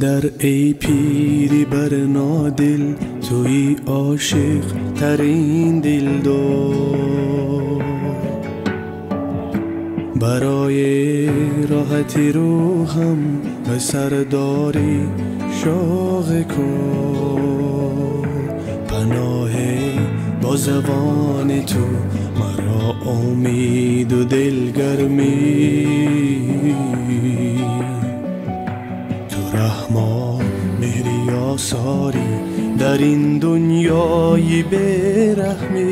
Падар эй пири барнодил, туи ошиқ тарин дилдор. Барои роҳати рӯҳам ба сардори шоғи кор. Паноҳе бо забони ту маро умеду дилгармӣ. Раҳмон меҳри осорӣ дар ин дунёи бераҳмӣ.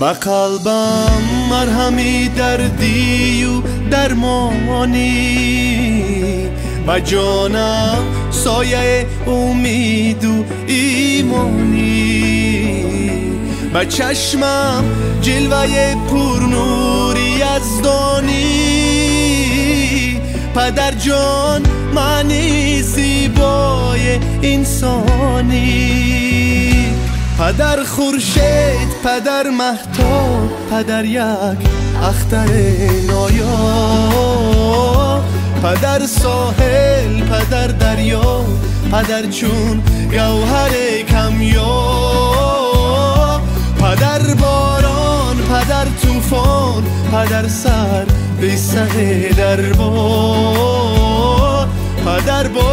Ба қалбам марҳами дардию дармонӣ, ба ҷонам сояи умеду имонӣ, ба чашмам ҷилваи пурнури яздонӣ. Падарҷон маъни зебои инсонӣ. Падар хуршед, падар маҳтоб, падар як ахтари ноёб, падар соҳил, падар дарё, падар чун гавҳари камёб, падар борон, падар тӯфон, падар сар бисаҳи дарбор, падар бо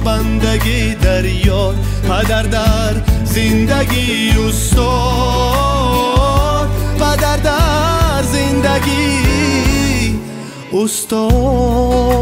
бандагӣ дарёр, падар дар зиндагӣ устод, падар дар зиндагӣ устод.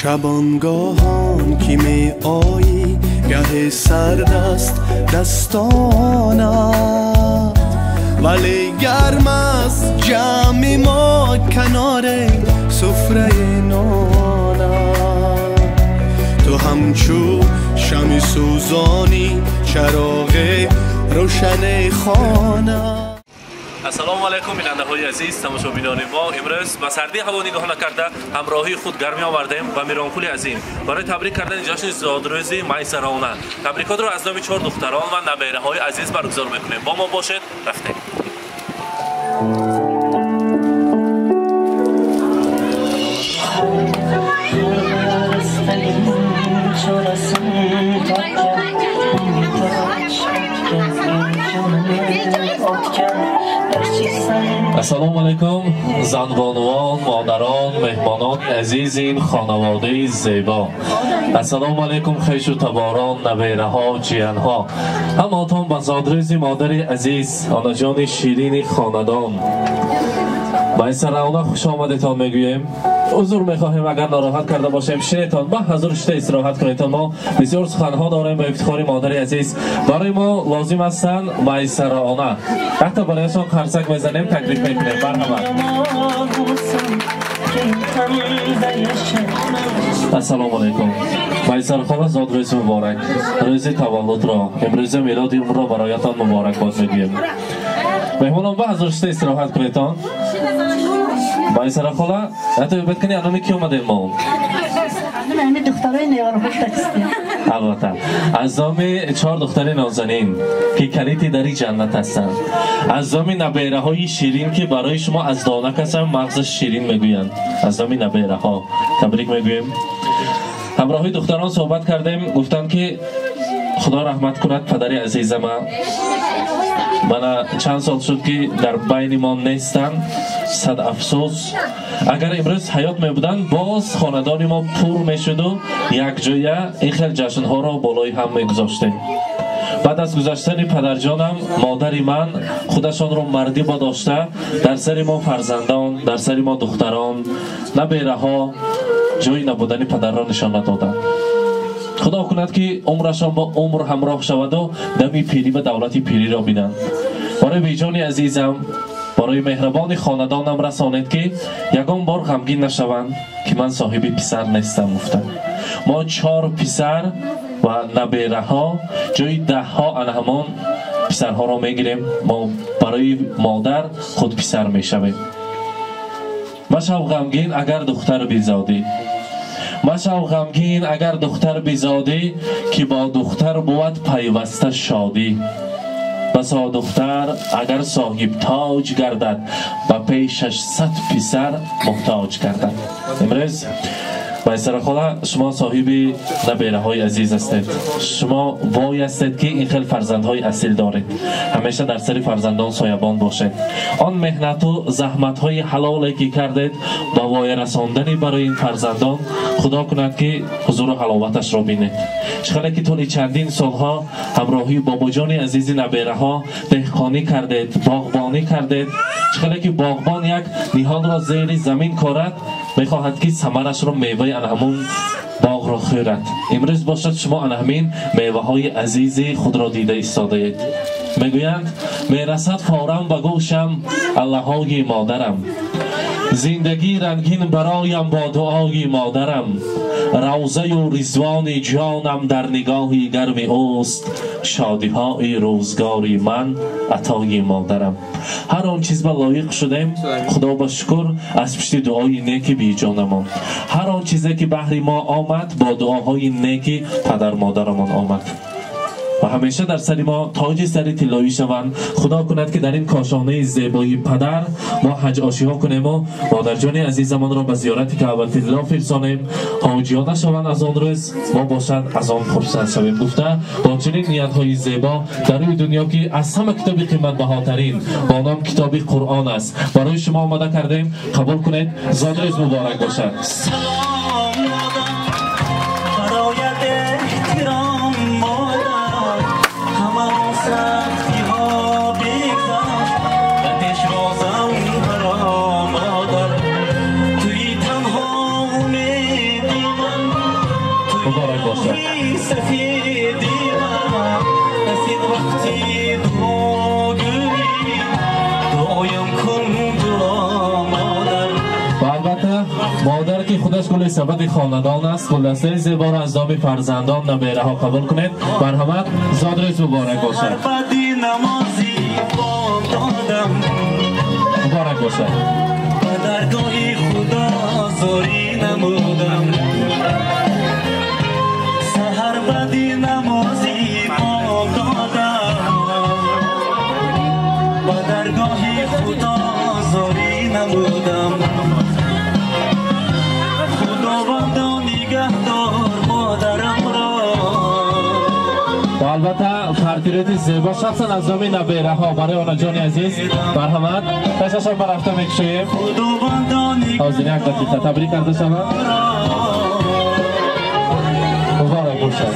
Шабонгоҳон ки меоӣ гаҳе сард аст дастонат, вале гарм аст ҷамъи мо канори суфраи нонат. Ту ҳамчу шами сӯзонӣ чароғи рӯшани хона. Ассалому алайкум бинандаҳои азиз, тамошобинони мо. Имрӯз ба сардии ҳаво нигоҳ накарда ҳамроҳии худ гармӣ овардем ба Миронкули азим барои табрик кардани ҷашни зодрӯзи Майсарона. Табрикотро аз номи чор духтарон ва набераҳои азиз баргузор мекунем. Бо мо бошед, рафтем. Ассалому алайкум занбонувон, модарон, меҳмонони азизи ин хонаводаи зебо. Ассалому алайкум хешу таборон, набераҳо, ҷиянҳо. Ҳамаатон ба зодрӯзи модари азиз, онаҷони ширини хонадон Майсарона хуш омадетон мегӯем. Узр мехоҳем агар нороҳат карда бошем. Шинетон, ба ҳазур шита истироҳат кунедтон. Мо бисёр суханҳо дорем ба ифтихори модари азиз. Барои мо лозим ҳастанд Майсарона. Ҳатто барояшон қарсак мезанем, таклиф мекунем. Марҳамат. Ассалому алайкум. Майсархона, зодрӯзи муборак. Рӯзи таваллудро, имрӯзи милоди умрро бароятон муборакбод мегӯем. Меҳмонон, ба ҳазур шита истироҳат кунедтон. Майсарахола, ҳатто бибед кани аноми ки омадем мо? Албатта, аз номи чор духтари нозанин ки калити дари ҷаннат ҳастанд, аз номи набераҳои ширин ки барои шумо аз донак ҳастанд, мағзи ширин мегӯянд, аз номи набераҳо табрик мегӯем. Ҳамроҳи духтарон суҳбат кардем, гуфтанд ки худо раҳмат кунад падари азизама. Мана чанд сол шуд ки дар байни мо нестанд, сад афсӯс. Агар имрӯз ҳаёт мебуданд, боз хонадони мо пур мешуду якҷоя ин хел ҷашнҳоро болои ҳам мегузоштем. Баъд аз гузаштани падарҷонам, модари ман худашонро мардӣ бодошта, дар сари мо фарзандон, дар сари мо духтарон, набераҳо ҷои набудани падарро нишон надоданд. Худо кунад ки умрашон бо умр ҳамроҳ шаваду дами пирӣ ва давлати пириро бинанд. Барои беҷони азизам, Барои меҳрабони хонадонам расонед, ки ягон бор ғамгин нашаванд, ки ман соҳиби писар нестам гуфтам. Мо 4 писар ва набераҳо ҷои даҳҳо ана ҳамон писарҳоро мегирем. Мо барои модар худ писар мешавем. Машав ғамгин агар духтар бизодӣ. Машав ғамгин агар духтар бизодӣ, ки бо духтар бувад пайваста шодӣ. Басо духтар агар соҳиб тоҷ гардад, ба пешаш 100 писар муҳтоҷ гардад. Имрӯз Байсарахола, шумо соҳиби набераҳои азиз ҳастед. Шумо вой ҳастед, ки ин хел фарзандҳои асил доред. Ҳамеша дар сари фарзандон соябон бошед. Он меҳнату заҳматҳои ҳалоле ки кардед ба воя расондани барои ин фарзандон, худо кунад ки ҳузуру ҳаловаташро бинед. Чӣ хеле ки тӯли чандин солҳо ҳамроҳии бобоҷони азизи набераҳо деҳқонӣ кардед, боғбонӣ кардед. Чӣ хеле ки боғбон як ниҳолро зери замин корад, мехоҳад ки самарашро меваи ана ҳамун боғро хӯрад. Имрӯз бошад шумо ана ҳамин меваҳои азизи худро дида истодаед. Мегӯянд мерасад форам ба гӯшам аллаҳои модарам, зиндагӣ рангин бароям бо дуои модарам, равзаю ризвони ҷонам дар нигоҳи гарми ӯст, шодиҳои рӯзгори ман атои модарам. Ҳар он чиз ба лоиқ шудем, худо ба шукр, аз пушти дуои неки биҷонамон. Ҳар он чизе ки баҳри мо омад, бо дуоҳои неки падар модарамон омад. Ва ҳамеша дар сари мо тоҷи сари тиллоӣ шаванд. Худо кунад ки дар ин кошонаи зебои падар мо ҳаҷ ошиҳо кунем ва модарҷони азизамонро ба зиёрати Каъбатилло фирсонем. Ҳоҷиёна шаванд аз он рӯз, мо бошад аз он хурсанд шавем. Гуфта бо чунин ниятҳои зебо дар рӯи дунё, ки аз ҳама китоби қиматбаҳотарин бо ном китоби Қуръон аст, барои шумо омода кардем. Қабул кунед. Зодрӯз муборак бошад. Модар ки худаш гули сабади хонадон аст, гулдастаи зеборо аз номи фарзандон набераҳо қабул кунед. Марҳамат, зодрӯз муборак бошад. Муборак бошад. Ба даргоҳи Худо зорӣ намудам, саҳар баъди намози бом додам, ба даргоҳи Худо зорӣ намудам. Худовандо нигаҳдор модарамро. Ва албатта портрети зебо шахсан аз номи набераҳо барои онаҷони азиз. Марҳамат, пешашон ба рафта мекушоем. Ҳозир як дақиқа табрик карда шавад. Муборак бошад.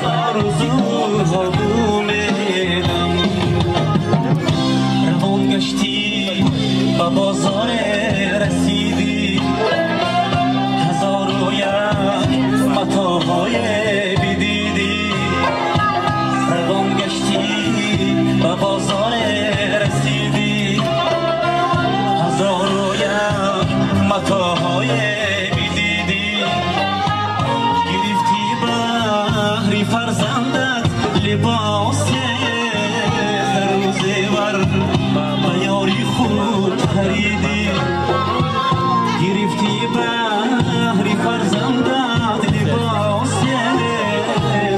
Равон гаштӣ ба бозор расидӣ, ҳазору як матоҳое бидидӣ. Равон гаштӣ ба бозор расидӣ, ҳазору як матоҳое бидидӣ. Гирифтӣ баҳри фарзандат либосе, зару зевар ба ёри худ харидӣ. Гирифтӣ баҳри фарзандат либосе,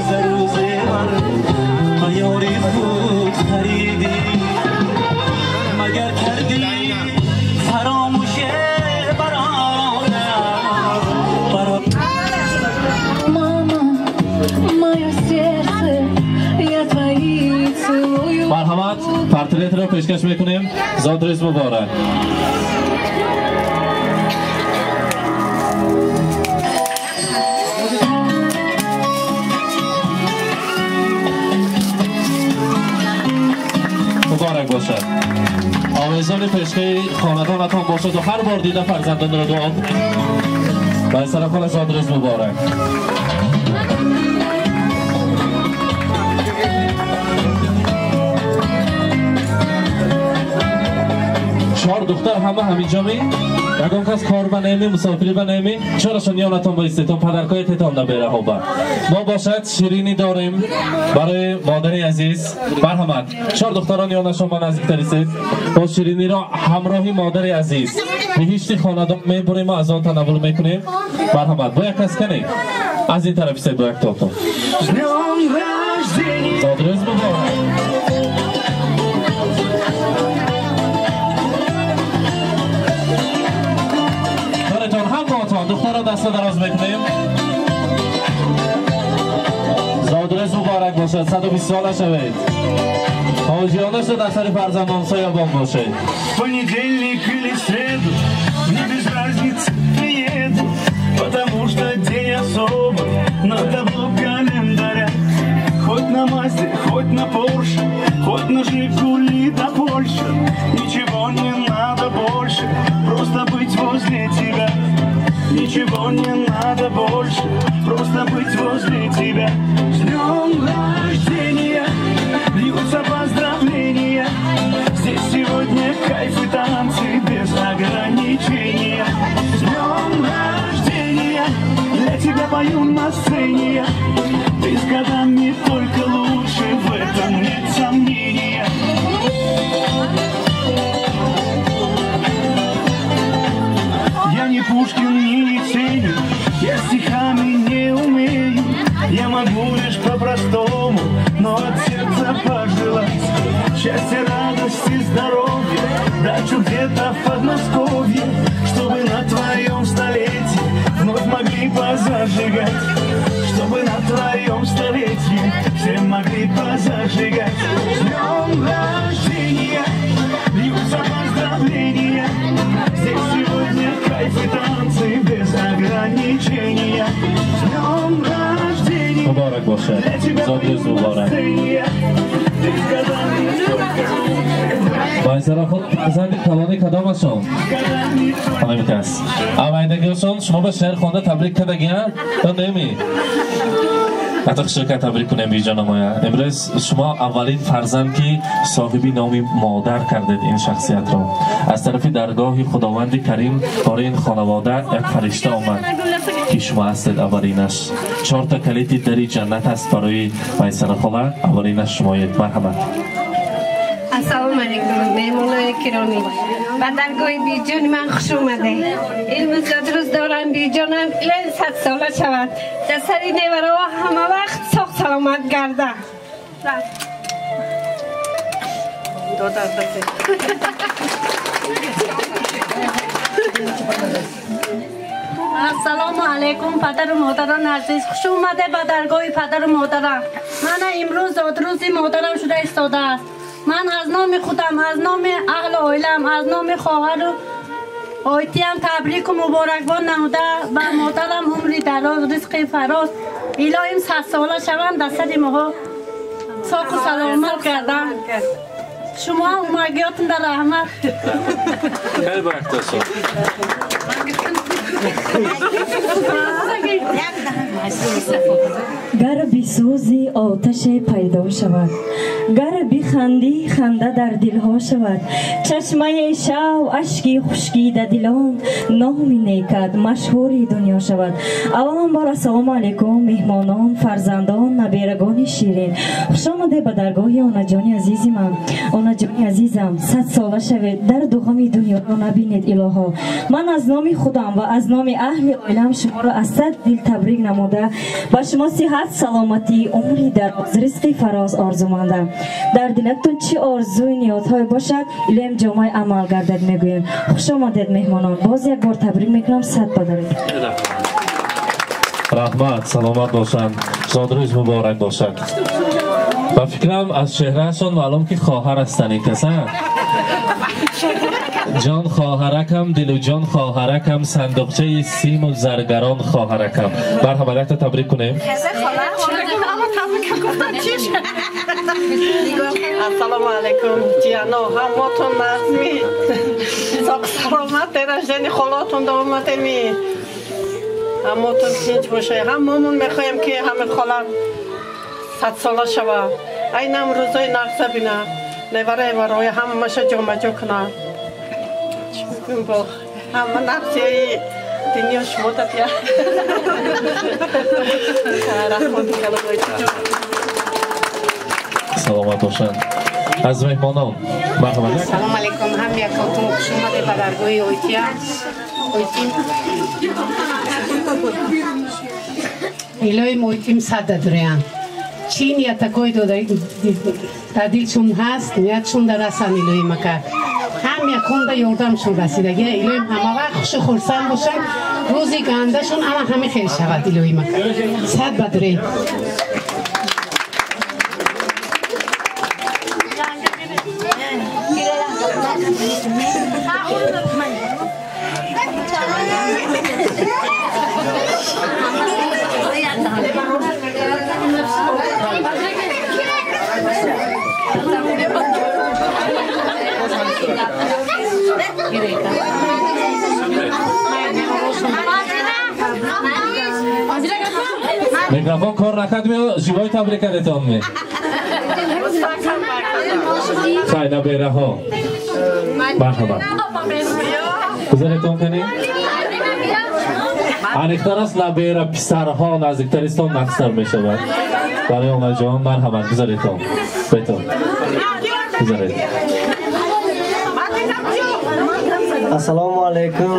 зару зевар ба ёри худ харидӣ. Магар кардӣ фаромӯш бародар. Мама, моё сердце, я твои целую. Марҳамат, портретро пешкаш мекунем. Зодрӯз муборак. Муборак бошад. Овезони пешкаи хонадонатон бошад ва ҳар бор дида фарзандонро дуо. Байсарахола, зодрӯз муборак. 4 духтар ҳама ҳаминҷо ми? Ягон кас кор ба неми, мусофирӣ ба неми? Чорашон ёнатон боистетон, падаркои тетон набераҳо ба. Мо бошад ширинӣ дорем барои модари азиз. Марҳамат. 4 духтарон ёнашон ба наздиктар истед. Бо шириниро ҳамроҳи модари азиз биҳишти хонадон мебурем ва аз он танаввул мекунем. Марҳамат. Бо як кас канед. Аз ин тараф истед бо як тотон. Зодрӯз муборак. Духтара даста дароз мекунем. Зодрӯз муборак бошад. 120 сола шавед. Ҳоҷиёна шуд дар сари фарзандон соябон бошед. Понедельник или среду, мне без разницы, приеду, потому что день особый на табло календаря. Хоть на Мазде, хоть на Порше, хоть на Жигули до Польши, ничего не надо больше, просто быть возле тебя. Ничего не надо больше, просто быть возле тебя. С днем рождения льются поздравления. Здесь сегодня кайф и танцы без ограничения. С днем рождения для тебя пою на сцене. Ты с годами только лучше, в этом нет сомнения. Я не Пушкин, не Есенин, я стихами не умею. Я могу лишь по-простому, но от сердца пожелать счастья, радости, здоровья, дачу где-то в Подмосковье, чтобы на твоем столетии вновь могли позажигать, чтобы на твоем столетии все могли позажигать. С днем рождения льются поздравления. Здесь сегодня кайф и танцы без ограничения. С днем рождения. Муборак бошад. Зодрӯз муборак. Байзара худ фарзанди калони кадомашон? Ҳамин кас. Авайдагиашон шумо ба шеър хонда табрик кардагиянд ё неми? Ҳатто хушрӯка табрик кунем биҷономоя. Имрӯз шумо аввалин фарзанд ки соҳиби номи модар кардед ин шахсиятро. Аз тарафи даргоҳи Худованди Карим барои ин хонавода як фаришта омад ки шумо ҳастед аввалинаш. 4 та калиди дари ҷаннат аст барои Майсара хола, аввалинаш шумоед. Марҳамат. Ассалому алайкум, меҳмонои киромӣ. Ба даргоҳи биҷони ман хуш омадед. Имрӯз зодрӯз дорам, биҷонам илоҳи 100 сола шавад. Дар сари невараҳо ҳама вақт соғ саломат гардад. Ассалому алайкум, падару модарони азиз. Хуш омадед ба даргоҳи падару модарам. Мана имрӯз зодрӯзи модарам шуда истодааст. Ман аз номи худам, аз номи аҳлу оилам, аз номи хоҳару ойтиям табрику муборакбод намуда ба модарам умри дароз, ризқи фароз, илоҳим 100 сола шаванд, дар сари моҳо соқу саломат гарданд. Шумо ҳам умрагиётон дар раҳмат. Хеле баракаташон. Гар бисӯзӣ оташе пайдо шавад, гар бихандӣ ханда дар дилҳо шавад. Чашмаи шав ашки хушкида дилон, номи некат машҳури дунё шавад. Аввалан бор ассалому алайкум, меҳмонон, фарзандон, наберагони ширин. Хуш омадед ба даргоҳи онаҷони азизи ман. Онаҷони азизам, 100 сола шавед, дарду ғами дунёро набинед илоҳо. Ман аз номи худам ва аз номи аҳли оилам шуморо аз сад дил табрик намуда ба шумо сиҳат, саломатӣ, умри дароз, ризқи фароз орзумандам. Дар дилатон чӣ орзуи ниёзҳое бошад, илоҳим ҷомаи амал гардад мегӯем. Хуш омадед меҳмонон. Боз як бор табрик мекунам, сад бодаред. Раҳмат, саломат бошанд. Зодрӯз муборак бошад. Ба фикрам аз чеҳраашон маълум ки хоҳар ҳастанд ин каса. Ҷон хоҳаракам, дилу ҷон хоҳаракам, сандуқчаи симу заргарон хоҳаракам. Марҳамат, якта табрик кунем. Ассалому алайкум, ҷияно, ҳамотон нағзми. Соқ саломат, дераждани холотон давоматеми. Ҳамотон тинч боша. Ҳамомон мехоҳем ки ҳамин хола 100 сола шава. Айнам рӯзои нағза бина. Невараи варои ҳамаша ҷомаҷо кунад. Чӣ бигӯм, бо ҳама нақшаи дунё шумо дадия. Раҳмати калон. Саломат бошанд. Аз меҳмонон марҳамат. Салом алейкум, ҳам якотун хуш омадед ба даргоҳи Ойтия. Ойтим. Илоҳи Ойтим сада дуреян. Чӣ ниятакои дар дилшон ҳаст, ниятшон дар расан илоҳи мака. Ҳам яконда ёрдамшон расидагия. Илоҳим ҳама вақт хушу хурсанд бошанд. Рӯзи гандашон ана ҳами хел шавад илоҳи мака. Сад ба дуре. Микрофон кор накард, живой табрик кардетон ме. Хай, набераҳо. Марҳамат. Гузаретон кунед. Аниқтар аст, набера писарҳо наздиктаристон нақстар мешавад. Барои онаҷон марҳамат, гузаретон. Бетон. Гузаред. Ассалому алайкум,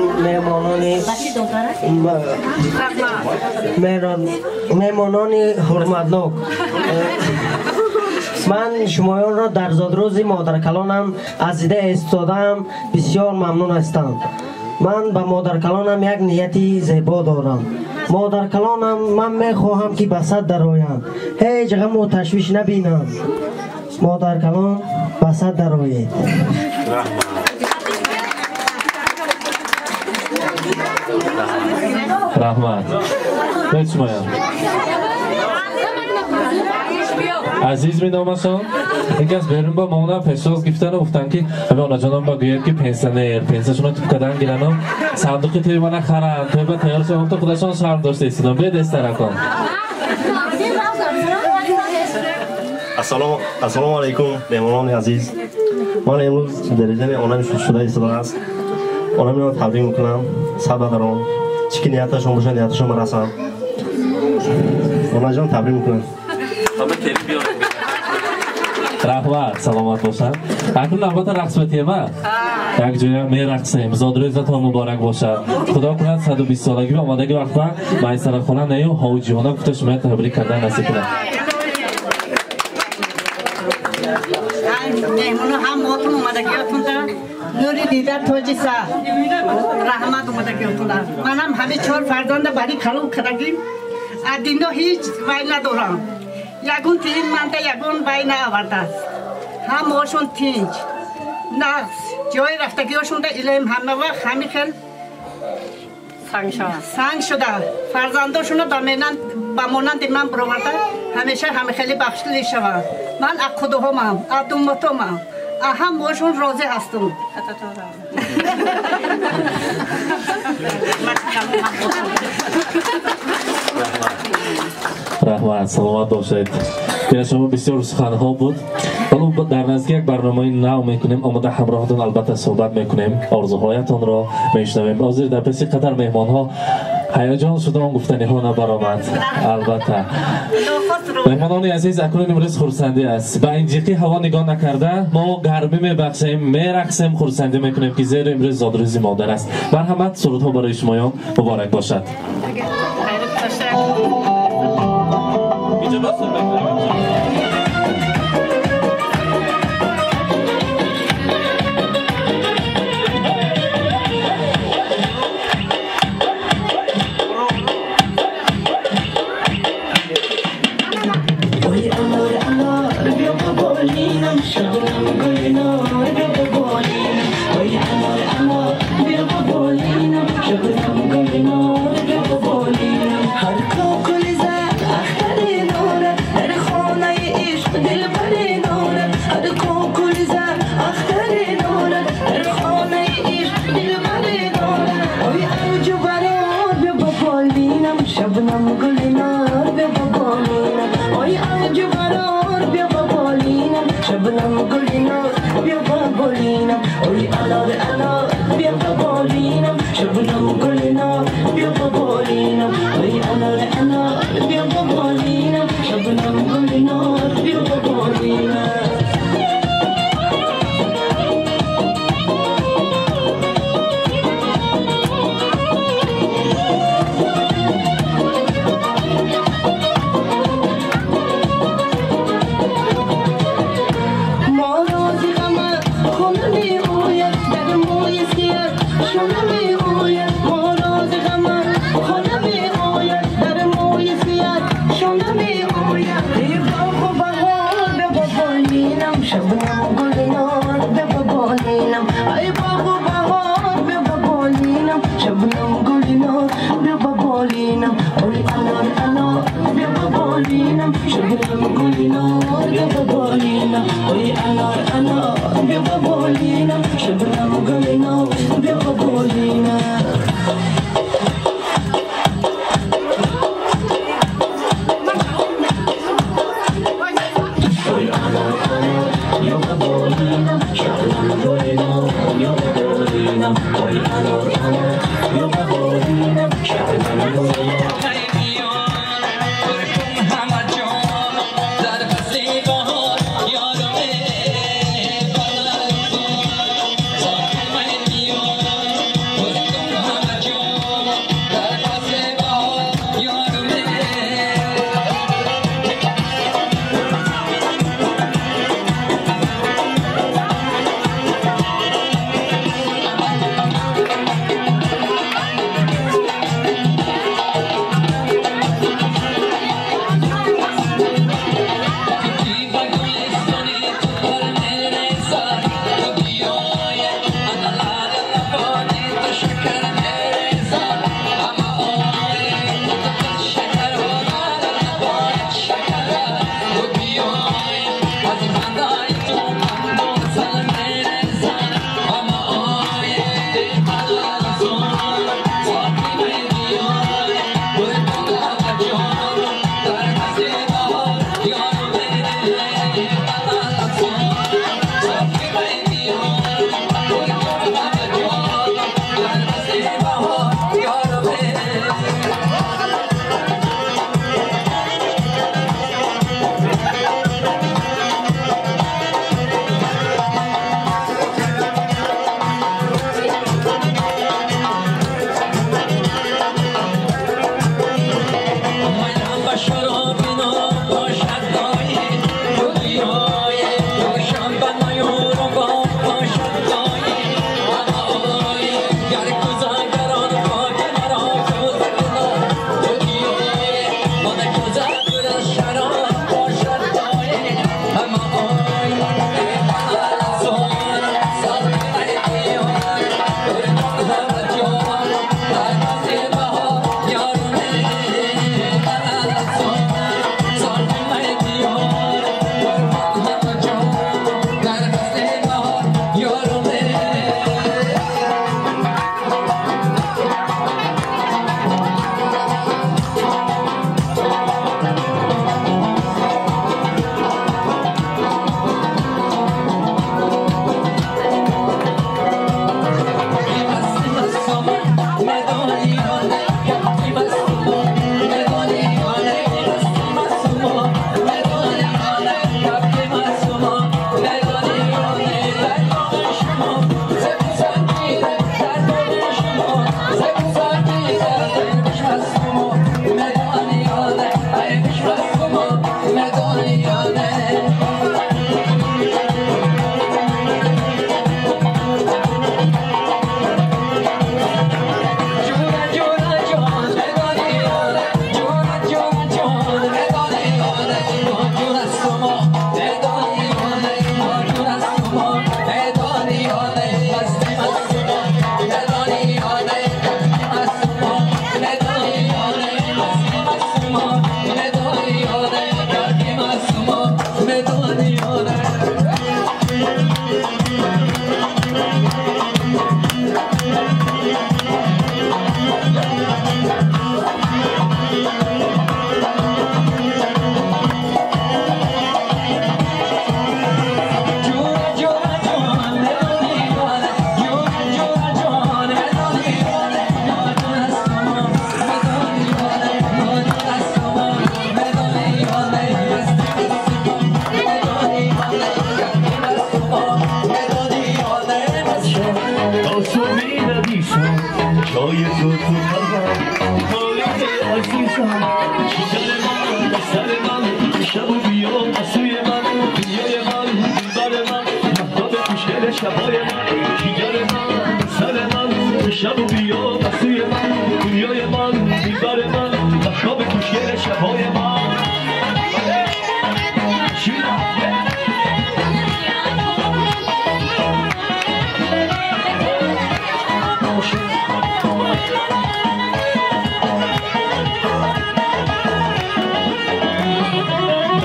меҳмонони ҳурматнок. Ман шумоёнро дар зодрӯзи модаркалонам аз дида истодаам бисёр мамнун ҳастам. Ман ба модаркалонам як нияти зебо дорам. Модаркалонам, ман мехоҳам ки ба сад дароям, ҳеҷ ғаму ташвиш набинам. Модаркалон, ба сад дароед. Раҳмат. Бечмоям. Азиз меномашон. Ин кас берун ба мона пешоз гирифтану гуфтанд ки ҳами онаҷонам ба гӯяд ки пенсионер, пенсияшонро туп кардан гирану сандуқи тӯйбана харанд, тӯйба тайёр шаванд, то худашон шарм дошта истодан. Биё дестаракон. Ассалому алайкум, меҳмонони азиз. Ман имрӯз дараҷаи онам шуда истодааст. Онамро табрик мекунам. Сабр даром. Чӣ ки нияташон бошад, нияташон барасам. Онаҷон, табрик мекунам. Раҳмат, саломат бошанд. Акнун навбата рақс ба тема. Як ҷоя мерақсем. Зодрӯзатон муборак бошад. Худо кунад 120 солагӣ ва омадагӣ вақт майсарахона нею ҳоҷиёна гуфта шумо табрик кардан насиб кунад. Меҳмоно ҳам отун омадагиётунда нури дида тоҷиса раҳмат омадагиётунда. Манам ҳами чор фарзанда бари калон кардагим. Аз дино ҳеҷ вай надорам. Ягон тин манда ягон вай наовардааст. Ҳамаошон тинҷ, нағз, ҷои рафтагиҳошонда илоҳим ҳама вақт ҳами хел санг шуда. Фарзандошонро ба монанди ман бароварда ҳамеша ҳами хеле бахшилӣ шаванд. Ман аз худоҳомам, аз думмотомам, аз ҳамаошон розӣ ҳастам. Раҳмат, саломат бошед. Дила шумо бисёр суханҳо буд. Ҳоло дар наздик як барномаи нав мекунем. Омода ҳамроҳатон албатта суҳбат мекунем, орзуҳоятонро мешунавем. Ҳозир дар пеши қатар меҳмонҳо ҳаяҷон шуда он гуфтаниҳо набаромад. Албатта. Меҳмонони азиз, акнун имрӯз хурсандӣ аст. Ба инҷиқи ҳаво нигоҳ накарда мо гармӣ мебахшем, мерақсем, хурсандӣ мекунем ки зеро имрӯз зодрӯзи модар аст. Марҳамат, сурудҳо барои шумоён муборак бошад. هر کوکل زد اختر نوره بیا با بالینم، شبنم و گل نو بیا با بالینم.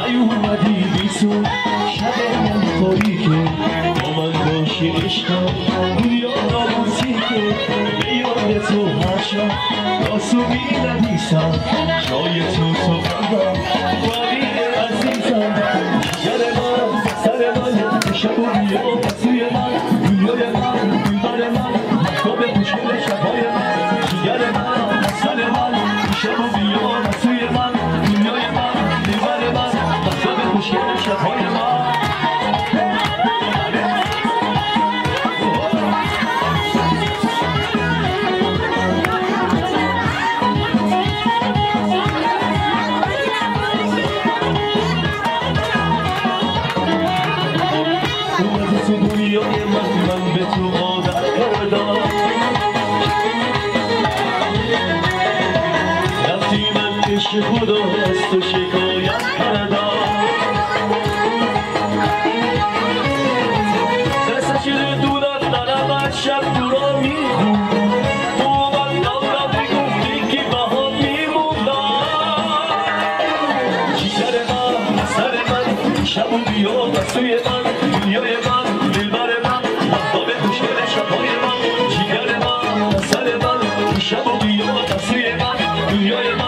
نیومدی بیسو شب من تاریکه با من آتش عشقم دنیا را بوسیده به یاد تو هر شب آسو می‌نویسم جای تو تو قلبم ولی عزیزم جگر من سر من شب و بیا سوی من دنیای من دلبر من مهتاب خوشگل شب‌های من جگر من سر من شب و بیا سوی من دنیای من دلبر من مهتاب خوشگل شب‌های من. خدا از تو شکایت کردم دست شیر دونت دارم از شب تو را میخوندم تو من دارم بگفتی که بها میموندم جگر من سر من شب و بیا سوی من دنیای من دلبر من مهتاب خوشگل شبهای من جگر من سر من شب و بیا سوی من دنیای من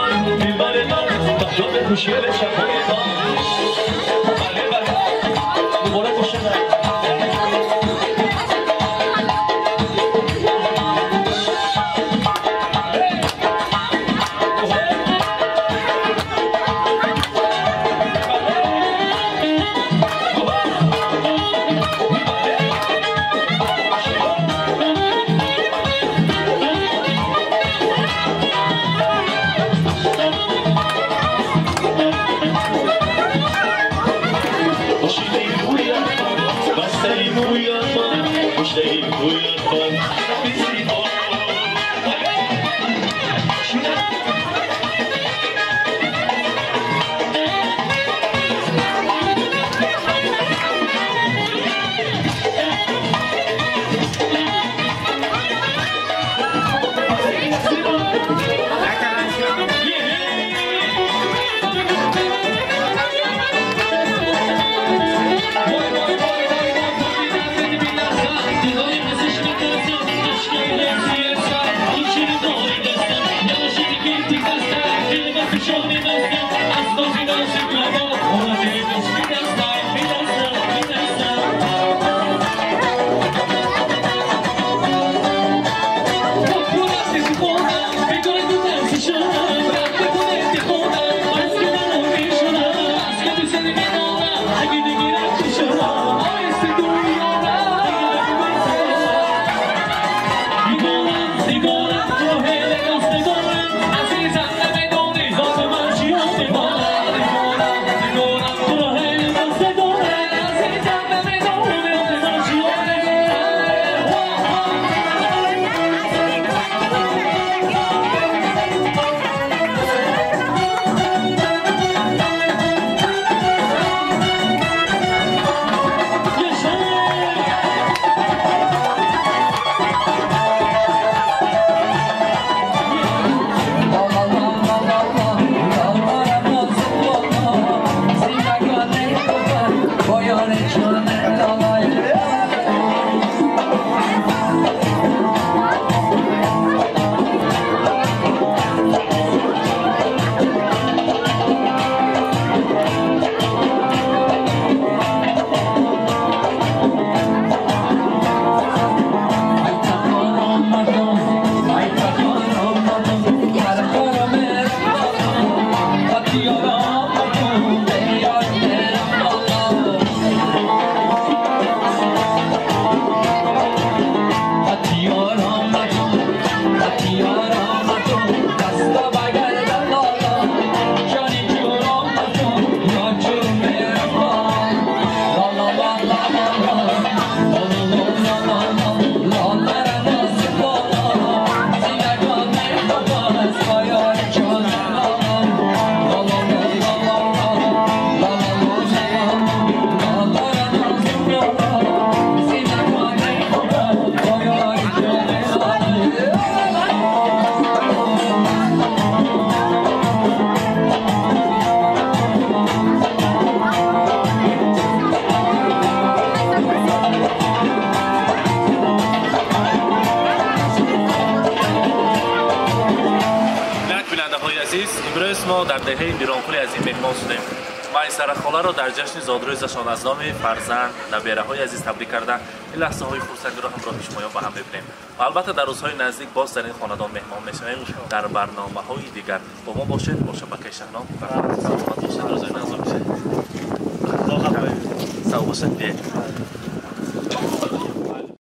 خوشگل شب‌های من. بله بله مبارک باشه. Digo, Мо дар деҳаи Миронқули азим меҳмон шудем. Майсара холаро дар ҷашни зодрӯзашон аз номи фарзанд, набераҳои азиз табрик карда, ин лаҳзаҳои хурсандиро ҳамроҳи шумоён ба ҳам мебинем. Ва албатта дар рӯзҳои наздик боз дар ин хонадон меҳмон мешавем дар барномаҳои дигар. Бо мо бошед, бо шабакаи Шаҳном. Саломат бошед, рӯзои назор бошед. Сав бошед.